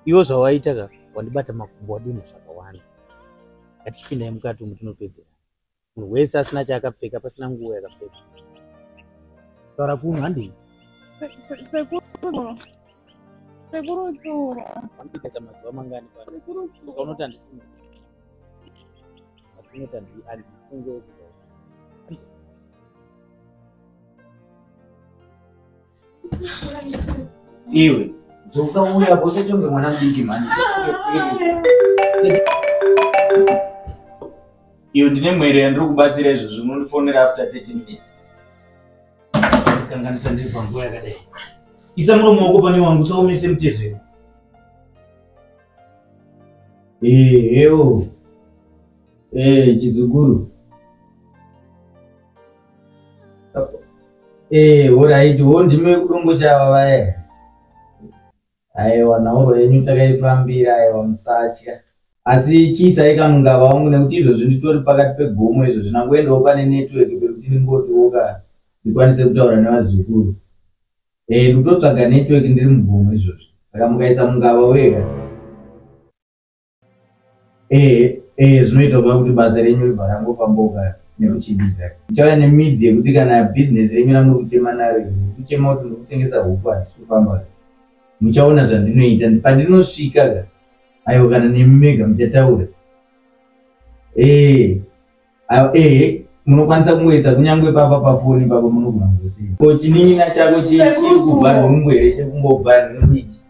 Iwo zvawaita ka wandibata makumbo wadinha zvakawanda. Ngatichipindai mukati umu tinopedzera. Munhu wese asina chaakapfeka pasina nguo yakapfeka. Taura kuno handei. Sekuru. Sekuru tsuro. Wandipedza mazuva mangani pano? Sekuru tsuro. Saka unoti handisi asi unoti handifunge. Iwe dzoka uya apo usaite mwana mudiki mhani. Iyo ndine mwere yandiri kubatsira izvozvo munondifonera after 30 minutes. Kanganisa ndiri panguva yakadai. Isa muromo wako pane wangu usaomese mutezo iwe. Ehewo. Eh, chizukuru. Eh, alright, wo ndime kudongo chava vaya. Aiwa, nhauro yenyu takaifambira, aiwa musatya. Asi chiisai kamungava wangu nekuti izvozvi nditori pakati pegomo izvozvi nangoendawo pane network pekuti ndingotiwo ka ndikwanise kutaura nevazukuru. Eh, ndikutotsvaga network ndiri mugomo izvozvi. Saka mukaisa mungava wega. Eh, eh, zvinoita kuva kuti basa renyu ribva rangofamboka nekuchibidza. Muchauya nemidzi yekuti kana bhizinesi renyu ramuri kutema naro iri, muri kuchema kuti muri kutengesa huku hazisi kufamba. Muchaona zvandinoita pandinosvika ka. Aiwa kana nemi mega muchataura. Eh, aiwa eh, munokwanisa kungoisa kunyange papa pafoni papa munogona kungosiya. Ko chinin'ina chako chiri kubva nhumbu here chekungobva nhumbu ichi?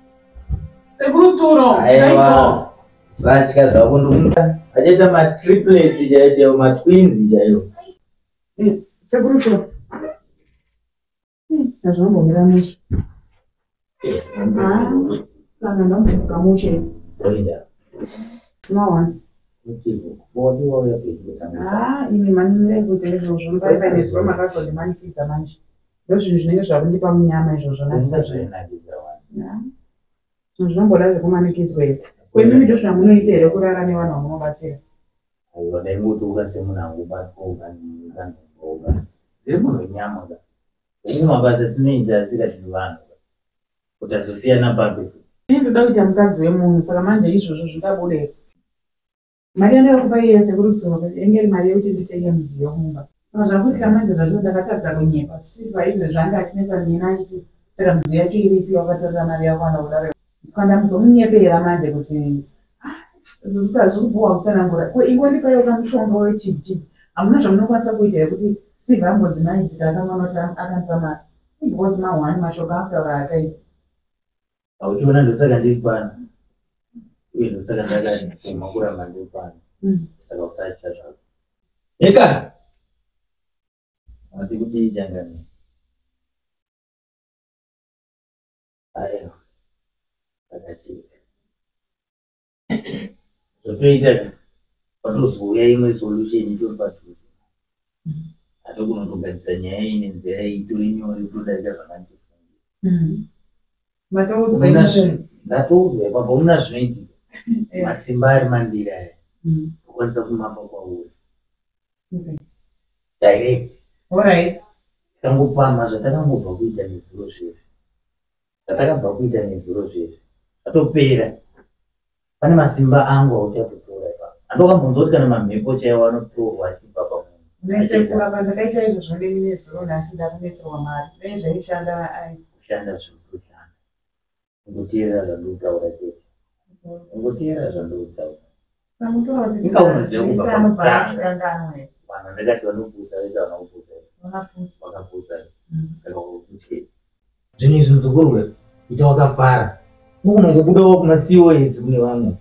Sekuru tsuro. Aiwa. Satya zvako ndomuda. Achaita matriplets chaiyo chaiyo, matwins chaiyo. Sekuru tsuro. Hazvinombomira mushe. Kana ndambomuka mushe. Mawana. Ah, imi manimirai kuita izvozvo mupari paine zuva makazondimanikidza manje. Ndozvinhu zvinenge zvakundipa munyama izvozvo nhasi. Zvinhu zvinomboda zvekumanikidzwa here? Ko imimi ndozvamunoita here kurara nevanhu vamunobatsira? Aiwa ndaingotuka semunhu angobatwa ukanhongoka. Ndiri munhu wenyama ka. Hongu mabasa tinoita asi katiri vanhu ka. Kuti azosiyana papi. Ini ndoda kuita mukadzi wemunhu saka manje izvozvo zvingabude here? Mari yandakakupa iye sekuru tsuro yange iri mari yekuti nditenge mudziyo mumba. Saka zvakuitika manje zvacho ndakatadza kunyepa. Steve izvezvi anga achinetsa neni achiti saka midziyo yacho iripi wakatorera mari yakawanda kudaro. Saka ndamuzomunyepera manje kuti ah, hazviri kubhowa kutsanangura. Ko ingondipaiwo kamushonga wechibhi chibhi. Hamuna zvamunokwanisa kuita here kuti Steve ambodzimaidzika akamwana kuti akandipa mari. Because mahwani mashoko akutaura achaita. Auchiona ndosaka ndiri pano. Uye ndosaka ndakabvuma kuramba ndiri pano. Saka usatya zvako. Eka! Wati kudii changani? Aiwa. Zvakacheka. Zvotoita patozouya imwe solution itori padhuze. Hatokunotogadzisa nyaya iyi nenzira itori nyore kutodarika zvakandifungira. Matoudzwa Ndatoudzwa ipapo muna zvinoitika. Masimba ari mandiri aya. Tokwanisa kumapa kwauri. Direct. Alright. Takangopamha zvatakangobva kuita nezuro zvezvi. Zvatakabva kuita nezuro zvezvi. Zvatopera. Pane masimba angu auchatotora ipapo. Handokambonzwa kuti kana mamhepo chaiwo anotorwa achibva pamunhu. Nesekura pandakaita izvozvo ndini nezuro nhasi ndakunetserwa mari. Dai zvaishanda ai. Kushanda zviri kutoshanda. Kungoteerera zvandikutaura chete. Kungoteerera zvandikutaura. Samutora kuti Inga unoziva kubva pakutanga. Vanhu ndakati vanopusa vese havana kupusa. Vakapusa. Saka ukutye. Zvinhu izvi muzukuru ita wakafara. Unongobudawo kuma COS kune vamwe.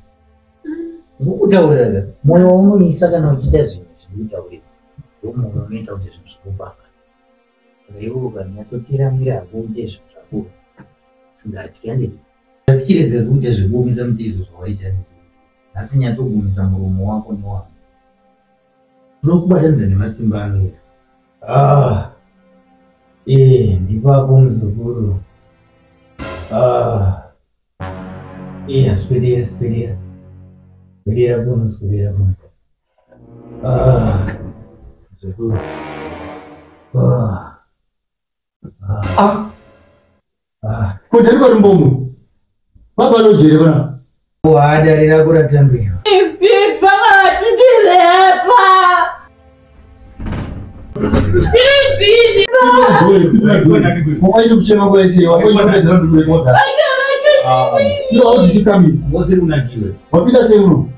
Ndikukutaurira ka mwoyo waunoisa kana uchiita zvinhu zvinoitaurira ndomwoyo unoita kuti zvinhu zvikupa. Saka iwe ukanyatsoteramira hako uite zvinhu zvako usingatyi handiti. Asi chirega kuita zvekuomesa mutezo zvawaita nezuro. Nhasi nyatsogumisa muromo wako newangu. Unokubatanidza nemasimba anoera. Ah, eh, ndipapo muzukuru. Ah, eh, swedera, swedera. Swedera kuno, swedera kuno. Ah, muzukuru. Ah, Ah, ah. ko tari kwari mbombo. Baba anojere pana. Dare rako ratambirwa. Steve, vanga vachindirepa. Steve, Wakaita kuchema kwese, wakaita kupedzera ndikurekodha. Iwe how did you come in? Ngosiri kunakiwe. Wapinda sei muno?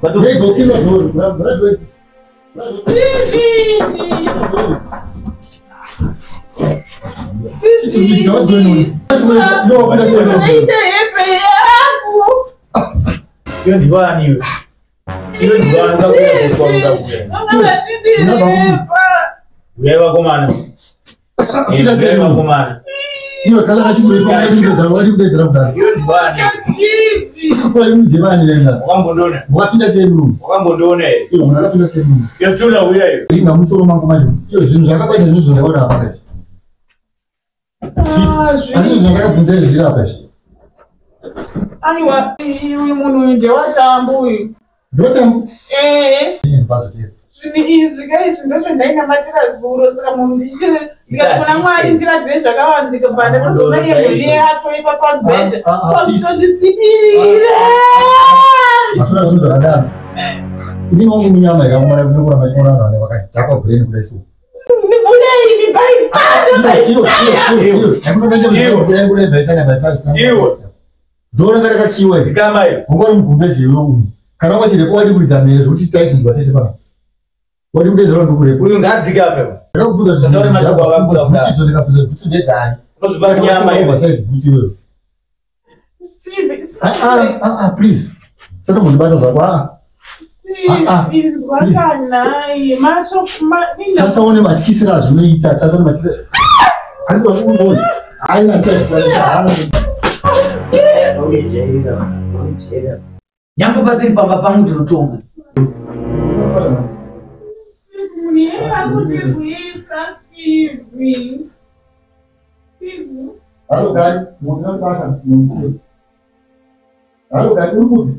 Greg, opinda door. Vhura door. Steve. What's going on? Iwe wapinda sei muno? Ndaita hembe yangu. Iyo ndiwani iwe. Iyo ndiwani ukakuya kwa ukakuya. Vanga vachindirepa. Uyai vakomana. Wapinda sei Uyai muno? vakomana. Iwe kana kachikurepa wakachikupedzera wakachikupedzera kudhara. Iyo ndiwani. Steve. Kwa iwe mujevani nenda. Wakambondiona. Wakapinda sei muno? Wakambondiona here. Iwe munhu akapinda sei muno? Yatula uya iyo. Inga musoro mangu manje. Iwe zvinhu zvakabaita zvinhu zvandakaona apa izvi. Handizvo zvandakabvunza izvi zviri apa izvi. Aiwa, uyu munhu uyu ndewatambu uyu. Ndotambu. Eh. Bazotera. Zvinhu izvi ka izvi ndozvandainamatira zuro saka munhu ndichiti ndikati kuna Mwari nzira zvakavanzika bva ndatozoona yemhuri yatoipa pabhedha pakutonditsipirira. Hakuna zvinhu zvakadaro. Ini wangu munyama ikamona kuti kuramba chiona vanhu vakadhakwa brain kudai so. Ndibude imi baipano. Iyo iyo iyo. Iyo. Dhoo ranga rakakiwa iri. Dzikama iyo. Wanga uri mugumbezi iwe umu. Kana wachireko wadi kuridza mhere zvekuti taichinzwa tese pana. Wadi kudedzera ndikurepo. Uyu ngaadzikame. Ndakakubvunza kuti Taura mashoko akakura kudaro. bhutsu idzo ndikabvunza bhutsu ndedzani. Unozvipa nyama iyo. Oversize bhutsu iyoyo. Steve, Ah ah ah please. Saka mundibata zvako ah. Steve, izwa kanai. Mashoko Tasaone matyisiro azvinoita, tasaone matyisiro. Ariko vakumboni. Haina nditaita. Unojairira. Unojairira. Nyangwe pasiri pamba pangu ndinotonga. Munhu iyeye akundirwisa, Steve. Steve. Hello guys, munhu munhu. Hello guys, uri kupi?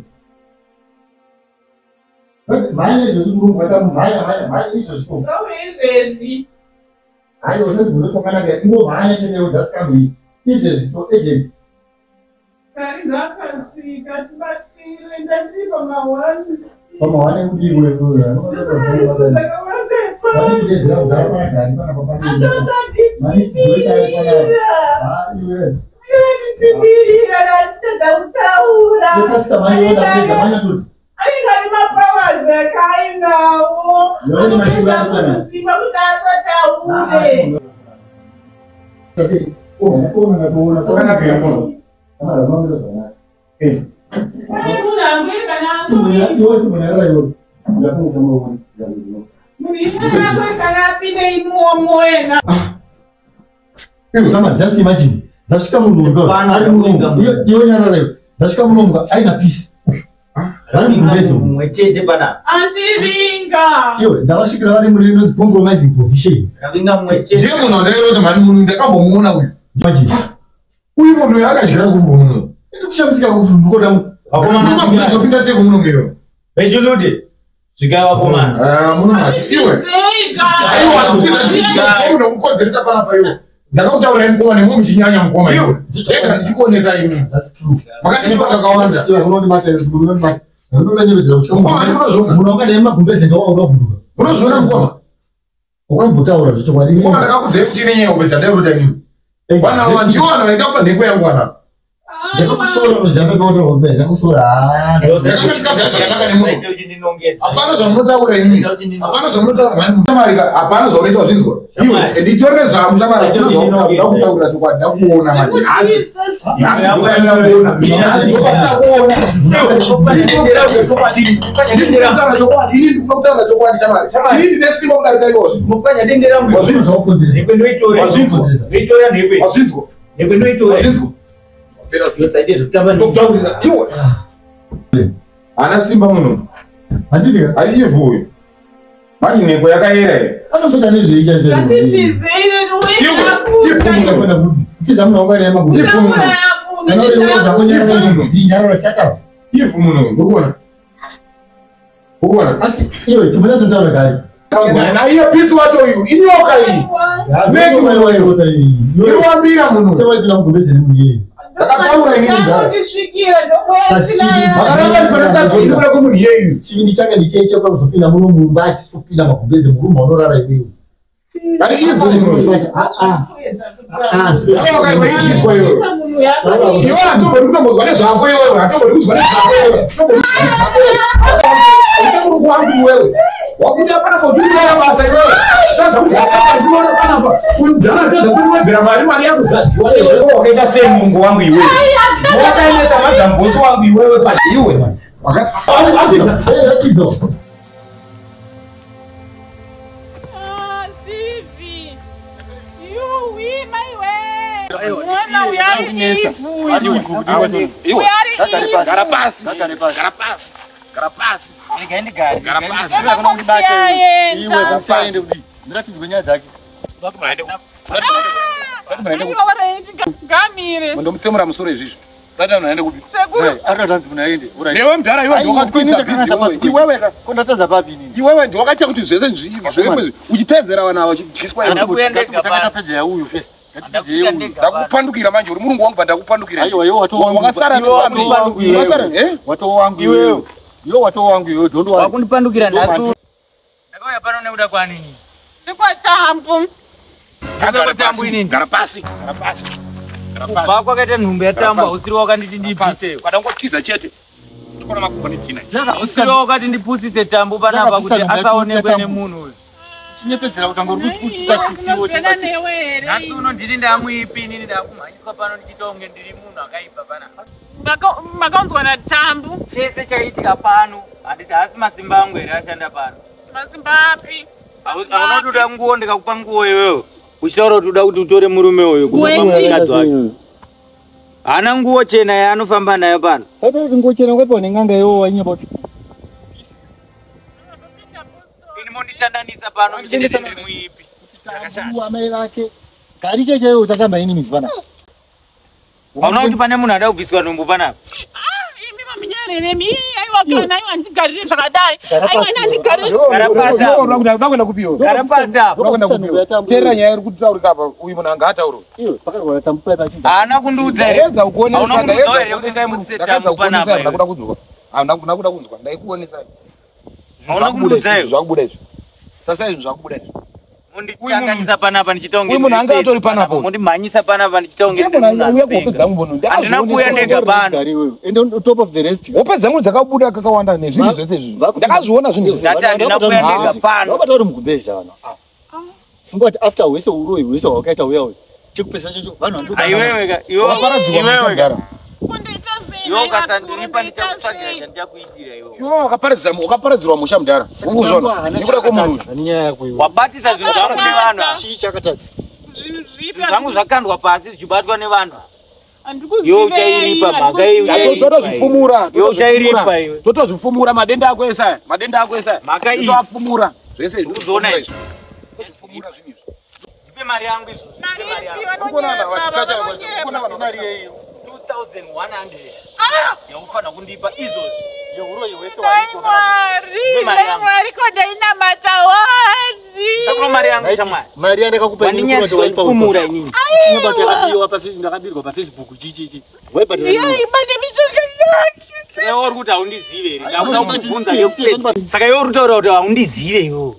Mhanya izvozvi kurungu vaita mhanya mhanya mhanya izvozvi so. Ngauye izvezvi. Hayi usati kwakanaka ingomhanya chete just come here. Izvezvi so agent. Kari zvakasvika tibatsire ndandiri pamahwani. Pamahwani ekuti iwe iwe. Vane kudedzera kudhara panagari panapa pane. Manisi goisa ari panapa. Ah iwe. Nditsipirira ndanditadza kutaura. Yokasika mhanya yoda kupedza mhanya tu. Anenge ane mapowers akainawo. Yoone mashura ari panapa. Simba kuti asataure. Pane munhu angwere kana asori. Munhu iyeye angwere kana apinde imomo ena. Just imagine, ndasvika munhu ari munomu, iwe nyarara iwe, ndasvika munomu aina peace. Vari mugumbezi umu. Mumwe chete panapa. Andivinga. Iwe ndavasvikira vari mune inonzi compromising position. Ndavinga mumwe chete. Ndiye munhu wandaireva kuti mhani munhu ndakambomuona uyu. Imagine. Uyu munhu uyu akadyira kumbo muno. Ndikushamisika kuti ndikoda Vakomana. Ndinozopinda sei kumuno iyo? Vechiludi. Svikai vakomana. Ah, muno mati iwe. Sei Aiwa, ndinokuti unokukonzeresa panapa iwe. Ndakakutaurirai mukoma nemwe muchinyanya mukoma iwe. Ndega ndichikuonesai imi. That's true. Makandishuva kakawanda. Iwe unondibata iwe unondibata. Unondanyevedzera kuti Mukoma ndinozviona. munhu wakadai magumbezi ndawa ukavhunduka. Munozviona mukoma. Wakambotaura zvechokwadi. Mukoma ndakakudzai kuti ine nyaya yekupedza ndairota imimi. Vana ava ndivo vanhu vaida kupa nhengo yangu vana. Ndakakushora unoziva pepautaura kumberi ndakushora. Ndakanga ndisingagari zvakanaka nemunhu. Usaite uchindinongedza. Hapana zvamunotaura imi. Usaite uchindinongedza. Hapana zvamunotaura mhani. Shamarika hapana zvaunoita wazvinzwa. Iwe nditorere zvangu shamarika. Hakuna zvamunotaura ndakutaurira chokwadi ndakuona manje. Nhasi. Nhasi ndopakuona. Nhasi ndopakuona. Ndikutaura chokwadi. Ini ndikutaura chokwadi shamarika. Ini ndine simba kudarika iwozvo. Mupwanya dende rangu. Wazvinzwa. Zvakukonzeresa. Nhekwe ndoitora. Wazvinzwa. Ndoitora nhekwe. Wazvinzwa. Nhekwe ndoitora. Wazvinzwa. Usaite zvekutamba neni. Ndokutaurira. Iwe. Haana simba munhu. Handiti ka? Ari ivhu uyu. Manje nhengo yakayera iyi. Anopfeka nezvei chaizvo. Ngatitizei Iwe. Kwenda kupi? Tiza munhu wakadai magumbezi. Kana uri wewe zvako nyarara zi nyarara shut up. Ivhu munhu. Uri kuona? Uri kuona? Asi iwe chimboda kare. Naiye pisi wacho uyu inyoka iyi. Snake Iwe Iriwambira munhu. Sewaipinda mugumbezi nemunhu iyeye. Ndakataura inini mudhara. Ndisvikira ndokuetsina yake. Vakaramba ndifanira mukadzi wenyu nekuda kwemunhu iyeyu. Chivindi chake ndicheche kwakuzopinda muno mumba achisopinda magumbeze murumu aunorara iwewe. Ari idzo munhu. Wakaitiswa iwewe. Iwe hatombodi kutombozwa nezvako iwewe, hatombodi kunzwa nezvako iwewe. Hatombodi kunzwa nezvako iwewe. Uchamuri wangu iwewe. Wakuti hapana kotuiona basa iwewe. Tadza kuti hapana kuona panapa. Kudhara tadza kuwedzera mari mari yakuzadyiwa iwewe. Wakaita sei murungu wangu iwewe? Wakaendesa madzambosi wangu iwewe pa iwe. Atiza. Atiza. Stevie. Yuwi maiwe. Mwana uyari ivhu. Uyari ivhu. Gara pasi. Gara pasi. Gara pasi. Gara pasi. Iwe kusaende kudii? Ndiratidzwe nyaya dzake. Aiwa varaiti gamire. Ndomutsemura musoro izvizvi. Tata unaenda kupi? Sekuru. Ari kutanzi munhu aende. Newe mudhara iwe ndiwakatwisa busy iwewe. Iwewe ka. Kondatadza papi inini? Iwewe ndiwakaita kuti zvese zvekwe uchitedzera vana ava uchidyiswa iwe. Ngatapedza yauyu first. Ndakupandukira manje uri murungu wangu pandakupandukira. Aiwa iwe watova wangu. Wakasara Iwe wakasara eh? Watova wangu iwewe. Iwe watova wangu iwewe don't worry. Wakundipandukira nhasi. Ndakauya pano nekuda kwanini? Ndikwatambu. Gara pasi. Gara pasi. Gara pasi. Kubva kwakaita nhumbu yatambo hausiri wakanditi ndibvise. Kada kungotiza chete. Tikona makumbo nedhina. Hausiri wakati ndipusise tambo panapa kuti asaonekwe nemunhu uyu. Chinyepedzera kuti angori kuti utsvatsitsiwo Tinozivana newe here? Nhasi uno ndini ndamuipi inini ndakumhanyiswa pano ndichiita kunge ndiri munhu akaipa panapa. Makaunzwa naTambu. Chese chaitika pano handiti haasi masimba angu here ashanda pano. Masimba api? Hauna kuti uda nguo ndikakupa nguo iwewe. Uchitaura kuti uda kuti utore murume uyu kubva pamukadzi wake. Haana nguo chena yaanofamba nayo pano. Saka kuti nguo chena ungapiwa nen'anga iwewe wainyeba kuti Ini monditandanisa pano muchinditi ndiri muipi. Tambu amai vake. Gari cheche iwewe utatamba ini midzi panapa. Hauna kuti pane munhu ada kubviswa nhumbu panapa. Imi mamunyarere ii aiwa kana aiwa handigarire zvakadai. Aiwa ini handigarire. Gara pasi apa. Unoda kupi iwe? Gara pasi apa. Unoda kupi iwe? Teerera nyaya iri kutaurika apa uyu munhu anga ataura. Iwe pakarwara Tambu paya pachinzi. Haana kundiudza here? Ndaedza kukuonesa, Hauna ndaedza kundiudza here kukuonesai kuti munhu. ndipusise Ndakaedza tambu kukuonesai panapa hamuna iwe? kuda kunzwa. Hamuna kuda kunzwa. Ndaikuonesai. Hauna kundiudza iwe? Zvakubuda izvi. Tasai zvinhu zvakubuda izvi. Monditandanisa panapa ndichiita kunge Uyu munhu ndiri anga atori benzi panapa uyu. Mondimhanyisa panapa ndichiita kunge Ndiye ndiri munhu munhu auya kuhope anopenga. dzangu munhu. Handina kuuya ndega pano. Gari iwewe. And on top of the rest. Hope dzangu dzakabuda kakawanda nezvinhu zvese izvi. Ndakazviona zvinhu izvi. Ndati handina kuuya ndega pano. Vabata uri mugumbeza vanhu. Funga kuti after hwese uroyi hwese hwakaita uya uyu. Chekupesa chacho vanhu vanotodana. Aiwewe ka. Iwe Wakaparadzirwa iwewe ka. mudhara. Kundiita sei? Iwe ukasandiripa ndichakutsvagira chandichakuitira iwewe. Iwe wakaparadzirwa musha mudhara. Ukuzviona. Nekuda kwemunhu uyu. Ani nyaya yako iwe. Wabatisa zvinhu zvangu nevanhu ava. Chii chakatadza? Zvinhu zvipi? Zvinhu zvangu zvakandwa pasi zvichibatwa nevanhu ava. Handikuzivei. Iwe uchairipa mhaka iyi uchairipa. Totozvifumura. Iwe uchairipa iwe. Totozvifumura madenda ako ese aya. Madenda ako ese aya. Mhaka iyi. Totoafumura. Zvese izvi. Ukuzoona izvi. Totozvifumura zvinhu izvi. Ndipe mari yangu izvozvo. Mari Ndipe mari ipi? yangu. Vanonyepa, Kuona vanonyepa. vanhu Mari yeyi. 2100 yaufanira kundipa izvozvo. Yeuroyi hwese Dai hwaitwa panapa. Mwari, Mari dai yangu. Mwari ko ndainamata wani. Sakuro mari yangu shamwari. Mari yandakakupa inini Wandinyadzisa kunoti waipa kufumura inini. Chinobata yakabiwa pa Facebook ndakabirwa pa Facebook chichi. Waibata. Ndiye aiba nemishonga yake. Saka iwe uri kuti haundizive here? Ndakuda kukubvunza Siye, siye, yekupedza. Saka iwe uri kutaura kuti haundizive iwewe.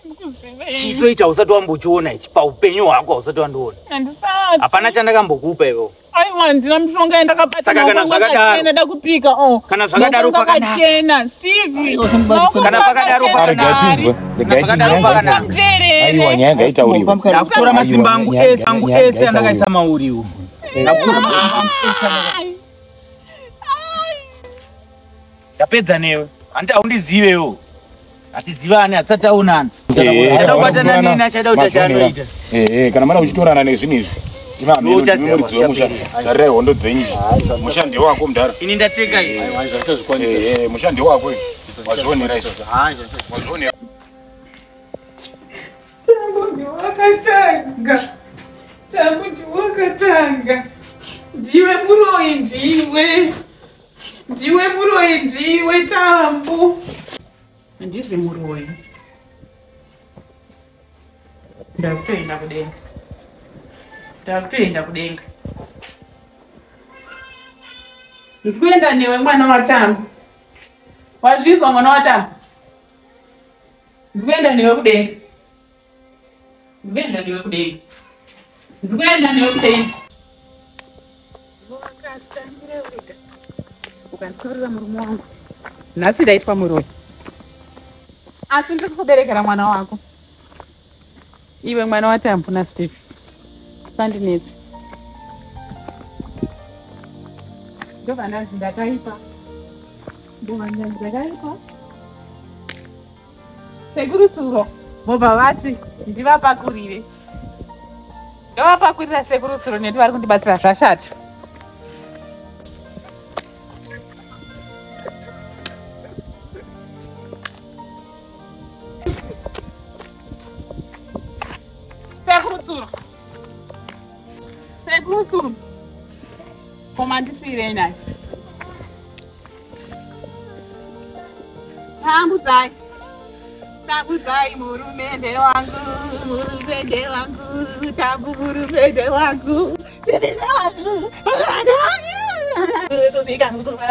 Ndikuzivei. Chiso ichi hausati wambochiona ichi paupenyu hwako hausati wandiona. Handisati. Hapana chandakambokupa iwewe. Aiwa handina mishonga yandakabata. Saka kana Maoko angu zvakadaro- akachena, da kupika. Oh. Kana zvakadaro Maoko angu pakanaka. akachena. Steve. Aiwa, usamubatisa. Maoko Kana angu pakadaro akachena, pakanaka. Mwari. Kana zvakadaro pakanaka. Usamuteerere. nyaya ngaitauriwe. Ndakutora masimba angu ese angu ese andakaisa mauriwo. Ndakutora masimba angu ese andakaisa. Ai. Ndapedza newe. Handi haundizive iwewe. Hatizivani hatisati taonana. Achada kubatana neni achada kuita chaanoita. Kana mana uchitorana nezvinhu izvi. Iwe uchaziva Muridzi wemusha. Tarirai hondo dzenyu izvi. Musha ndewako mudhara. Ini ndateka izvi. Aiwa zvaitazvikwanisa. Musha ndewako izvi. Wazvionera izvi. Hai zvaitazvikwanisa. Wazvionera. Tambu ndiwakatanga. Tambu ndiwakatanga. Ndiwe muroyi ndiwe. Ndiwe muroyi ndiwe Tambu. Handizi muroyi. Ndakutoenda kudenga. Ndakutoenda kudenga. Ndikuenda newe mwana waTambu. Wazvinzwa mwana waTambu? Ndikuenda newe kudenga. Ndikuenda newe kudenga. Ndikuenda newe kudenga. Wakazvitambire wega. Ukanditorera murume wangu. Nhasi ndaitwa muroyi. Asi ndiri kukuberekera mwana wako. Iwe mwana waTambu naSteve. Sandinetsi. Ndobva ndanzi ndakaipa. Ndobva ndanzi ndakaipa. Sekuru Tsuro vobva vati ndivapakurire. Ndovapakurira Sekuru Tsuro nekuti vari kundibatsira zvashata. Sekuru Tsuro. Sekuru Tsuro. Komandisiyirei naye. Tambudzai. Tambudzai murumende wangu, murumende wangu, Tambu murumende wangu. Murumende wangu, murumende wangu. Kubika nguva.